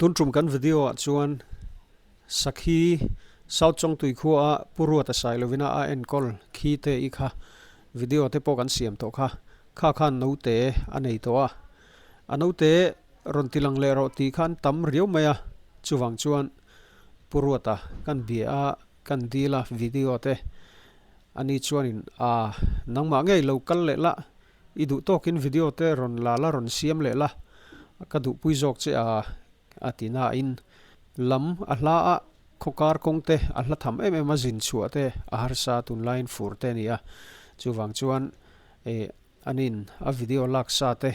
Tun tum kan video ah chuan Sakhi South Chawngtui khua a Pu Ruata Sailovina a enkawl khi te i kha video te pawh kan siam tawh kha. Kha khan naute a nei tawh a. A naute rawn ti lang leh rawh tih khan tam riau mai a, chuvang chuan Pu Ruata kan bia a kan dil a video te ani chuanin aa nangmah ngei lo kal leh la I duh tawkin video te rawn la la rawn siam leh la, ka duhpui zawk che a, a ti nain lam a hla a, khawkar kawng te a hla tham em em a zin chhuah te a harsa tunlaiin fur te a ni a, chuvang chuan eh anin a video lak sa te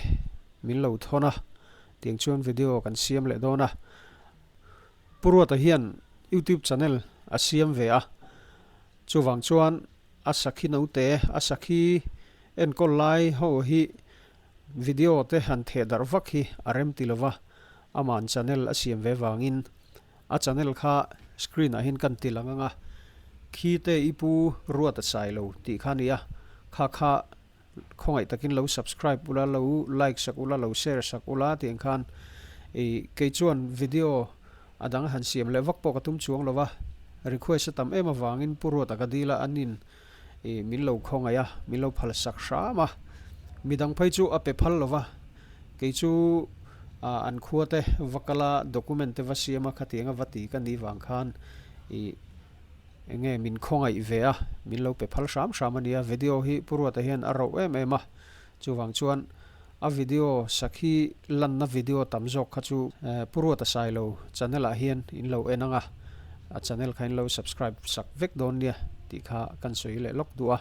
min lo thawn a, tiang chuan video kan siam leh dawn a. Pu Ruata hian YouTube channel a siam ve a, chuvang chuan A sakhi naute, a sakhi enkawl lai ho hi video te han theh darh vak hi a rem ti lova, ama'n channel a siam ve vangin a channel kha screen ah hian kan ti lang ang a, khi te i pu ruat a chai lo tih kha a ni a, kha kha khawngaih takin lo subscribe ula, lo like sak ula, lo share sak ula tih ang khan ih kei chuan video A dang han siam leh vak pawh ka tum chuang lo va, request a tam em avangin Pu Ruata ka dil a, an in ih min lo khawngaih a, min lo phal sak hram a. Midang phei chu a pe phal lo va, kei chu ah an khua te va kal a, document te va siam a, khatiang a va ti ka nih vang khan ih eng nge min khawngaih ve a, min lo pe phal hram hram a nia. Video hi Pu Ruata hian a roh em em a, chuvang chuan A video sakhi lanna video tam zawk kha chu Pu Ruata Sailo channel ah hian in lo en ang a, a channel kha in lo subscribe sak vek dawn nia tih kha kan sawi leh lawk duh a.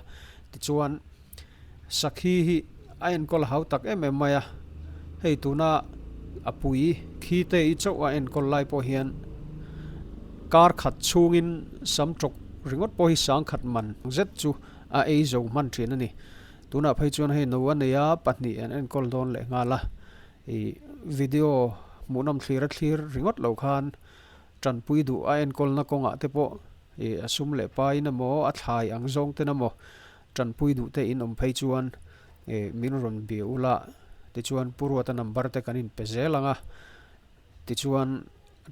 Tichuan sakhi hi a enkawl hau tak em em mai a, hei tuna a pui khi te i chauh a enkawl lai pawh hian kar khat chhungin sam tawk ringawt pawh hi sangkhat man zet chu a ei zo hman thin a ni. Tunah phei chuan hei no a nei a, pahnih an enkawl dawn leh nghal a, ih video hmuhnawm thlir a thlir ringawt lo khan tanpui duh a enkawlna kawngah te pawh ih a sum leh pain emaw a thlai ang zawng ten emaw tanpui duh te in awm phei chuan ih min rawn bia ula tichuan Pu Ruata number te kan inpe zel ang a. Tichuan,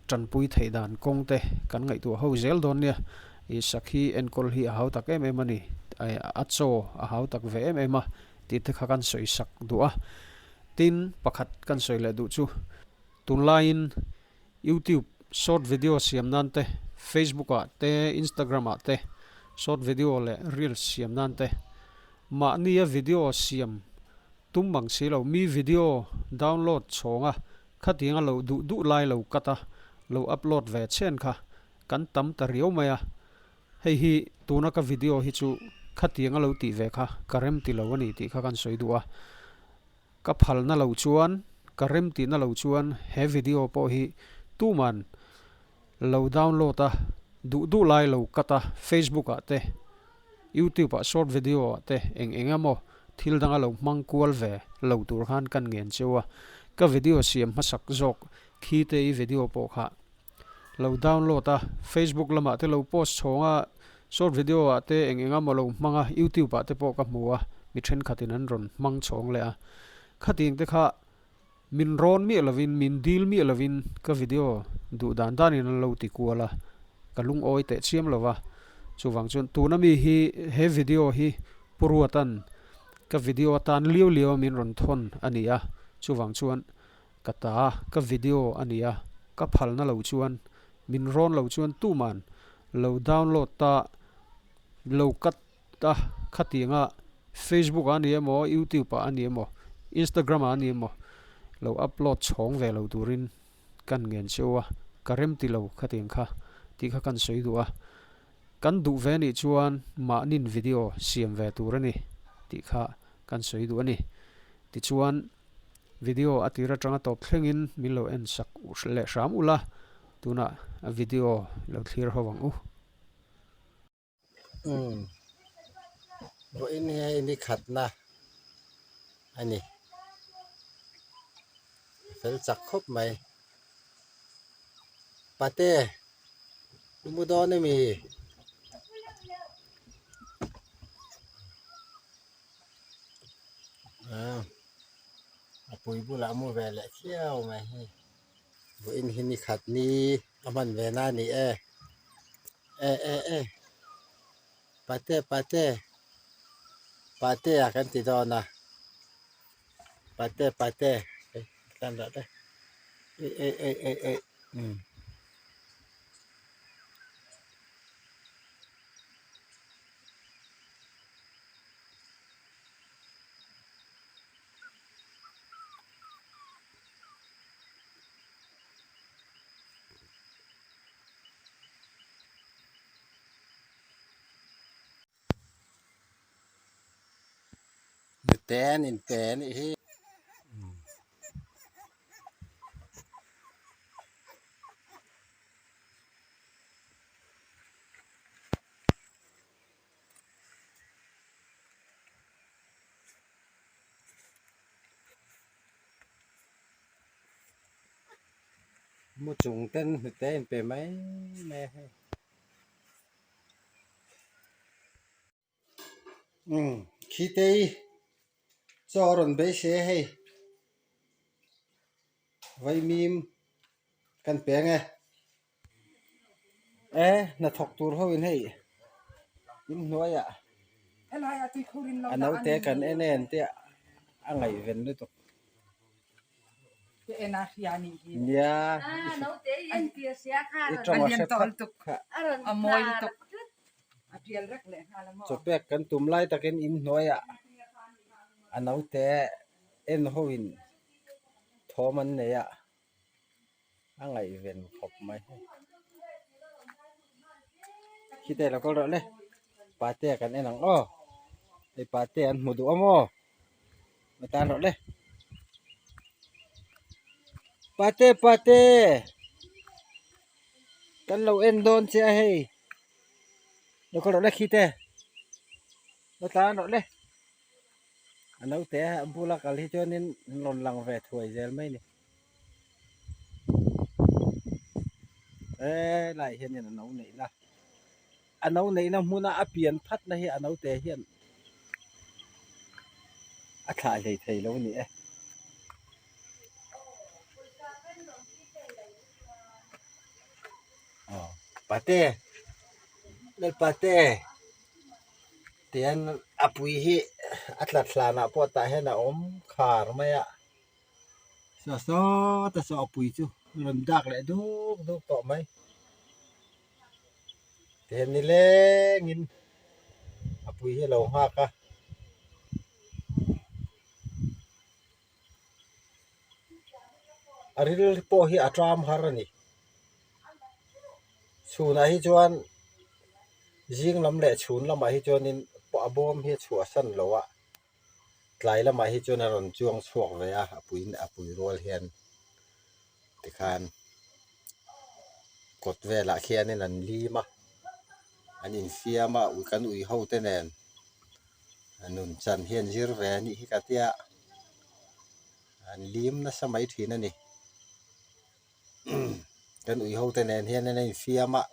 tanpui theih dan kawng te kan ngaihtuah ho zel dawn nia. I sakhi enkawl hi a hau tak em em a ni. A chaw a hau tak ve em em a tih te kha kan sawi sak duh a. Tin, pakhat kan sawi leh duh chu, tunlaiin YouTube short video siam nan te, Facebook ah te, Instagram ah te short video leh reels siam nan te, mahnia video siam tum mang si lo, mi video download chhawng a Khatiang a lo duh duh lai lo cut a, lo upload ve chhen kha kan tam ta riau mai a, hei hi tuna ka video hi chu khatiang a lo tih ve kha ka rem ti lo a ni tih kha kan sawi duh a, ka phalna lo chuan ka rem tihna lo chuan he video pawh hi tuman lo download a, duh duh lai lo cut a, Facebook ah te YouTube ah short video ah te eng eng emaw thil danga lo hmang kual ve lo tur khan kan ngen cheu a, ka video siam hmasak zawk khi te i video pawh kha lo download a, Facebook lamah te lo post chhawng a, short video ah te eng eng emaw lo hmang a, YouTube ah te pawh ka hmu a, mi thenkhatin an rawn hmang chhawng leh a, khatiang te kha Min rawn miah lovin, min dil miah lovin ka video duh dan danin an lo ti kual a, ka lungawi teh chiam lo va. Chuvang chuan tuna mi hi he video hi Pu Ruatan ka video atan liau liau a min rawn thawn a ni a, chuvang chuan ka ta ka video a ni a, ka phalna lo chuan min rawn lo chuan tuman lo download ta lo cut Ta, khatianga Facebook ah a ni emaw, YouTube ah a ni emaw, Instagram ah a ni emaw lo upload chhawng ve lo turin kan ngen cheu a, ka rem ti lo khatiang kha tih kha kan sawi duh a, kan duh ve nih chuan mahnin video siam ve tur a ni tih kha kan sawi duh a ni. Tichuan video a tir atanga tawp thlengin min lo en sak leh hram ula, tunah video lo thlir ho ang u. Umm vawiin hi hei ni khatna a ni a fel chak khawp mai pate i mu dawn emi a pui bulah a mu ve leh khiau mai hei. Vawiin hi ni khat ni a hman ve na a ni e. E e e Pate pate pate a kan ti dawn a pate pate hei tlan dah te ei ei ei ei ei umm. Nute an inpe a nih hi. Mu chung ten hnute in pe mai mai a hei. Umm khi te hi chaw a rawn beisei a hei vaimim kan pe ang e. E hnathawk tur ho in hei inhnuaiah a naute kan en en te a ngaihven lutuk. Nia i tawng a hre phat kha chawpek kan tum lai takin inhnuaiah a naute en ho in thawm an nei a. a ngaihven khawp mai hei khite lo kal rawh le pate kan en ang aw hei pate an hmu duh a maw va tan rawh le pate pate kan lo en dawn che a hei lo kal rawh le khite va tan rawh le a naute a bula kal hi chuanin an rawn lang ve thuai zel mai a ni. Helai hianin a no neihna a no neihna hmuna a pian phatna hi a naute hian a thlah hlei thei lo a ni e. Aw pate lalpate tihian a pui hi a tlat hlanah pawh tah hian a awm khar mai a. Saw sawt a saw pui chu rawn dak leh duk duk tawh mai. Tihian nilengin a pui hi a lo nghak a. A ril pawh hi a ṭam har a ni. Chhunah hi chuan zing lam leh chhun lamah hi chuanin a bawm hi a chhuahsan lo a. Tlai lamah hi chuan a rawn chuang chhuak ve a, a pui a pui rual hian tikhan kawt velah khianin an lim a, an infiam a ui kan ui ho te nen nun chan hi an zir ve a nih hi ka tia an lim nasa mai thin a ni. Kan ui ho te nen hian an infiam a,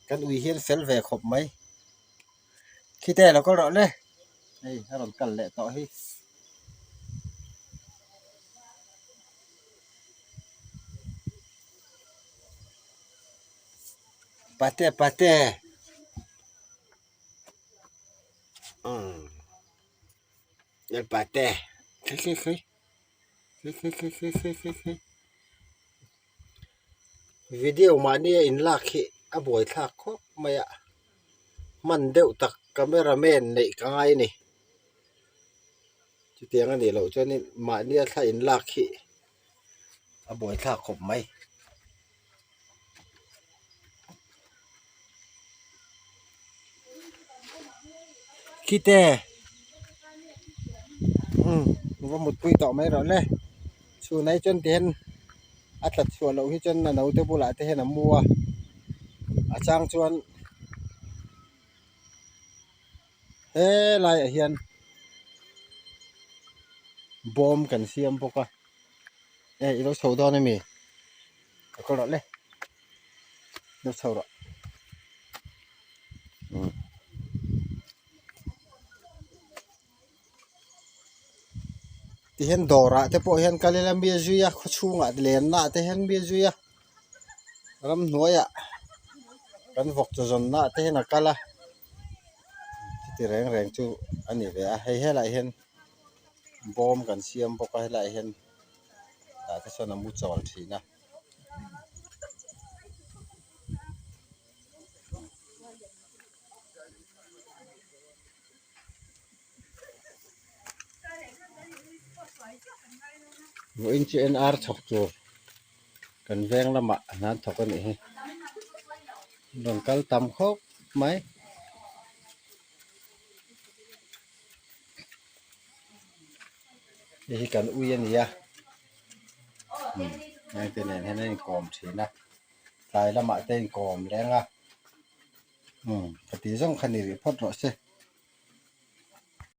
kan ui hian fel ve khawp mai. Khite lo kal rawh le, hei a rawn kal leh tawh hi. Pate pate umm pate khi khi khi. Video mahni a inlak hi a buaithlak khawp mai a hman deuh tak camera man neih ka ngai a ni chutiang a nih loh chuanin mahni a thla inlak hi a buaithlak khawp mai. Khite umm va mutpui tawh mai rawh le chhun ai chuan tihian a tlat chhuah loh hi chuan a naute bulah te hian a mu a a chang chuan helaiah hian bawm kan siam bawk a e ilo chho dawn ami. Ka kal rawh le deuh chho rawh umm. Tihian dawrah te pawh hian kal ila mi a zui a khaw chhungah lenna ah te hian mi a zui a ramhnuaiah kan vawk chaw zawnna ah te hian a kal a chuti reng reng chu a ni ve a hei helaiah hian bawm kan siam bawk a helaiah hian tah te sawn a mu chawl thin a. Vawiin chu NR chhawk tur kan veng lamah hna an thawk a nih hi rawn kal tam khawp mai. Hei hi kan ui a ni a heng te nen hian an inkawm thin a tlai lamah te a inkawm leng a umm ka tih zawng kha ni rih phawt rawh se.